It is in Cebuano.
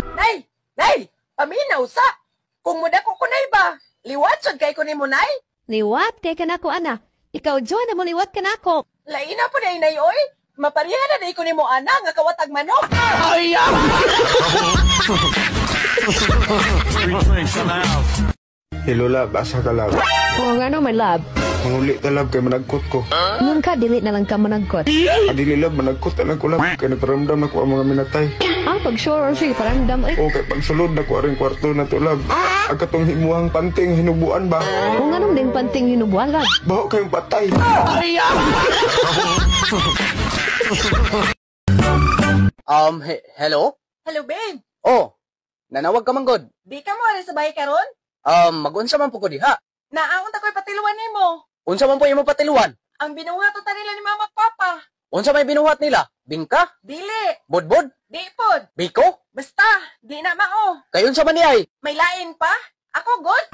Nay! Nay! Paminaw sa! Kung mudako ko, nay ba? Liwat sad kay ko nimo, nay? Liwat kay kanako, ana. Ikaw, Joy, na mo liwat kanako. Laina po na, nay, oy! Mapareha na day ko nimo ana nga kawatag manok. Hello love, asa ka, love? Oo nga no, my love. Manguli ta, love, kay managkot ko. Ngun ka, dili na lang ka managkot. Adili love, managkot na lang ko, love. Kay nagparamdam na ko ang mga minatay. Ang pag-sure, sige, paramdam. Ay, O kay pagsulod na ko aring kwarto na to, love. Ang katong himuhang panting hinubuan ba? Kung anong ding panting hinubuan, love. Baho kayong patay. Hello? Hello, babe. Oh, nanawag ka man god. Di ka mo ari sa bahay karon? Magunsa man po ko diha. Naangon ta ko'y patiluan nimo. Unsa man po imo patiluan? Ang binuhat ta nila ni mama at papa. Unsa may binuhat nila? Bingka? Dili, Bodbod? di pod. Biko? Basta, di na mao. Kay unsa man ni ay? May lain pa? Ako good?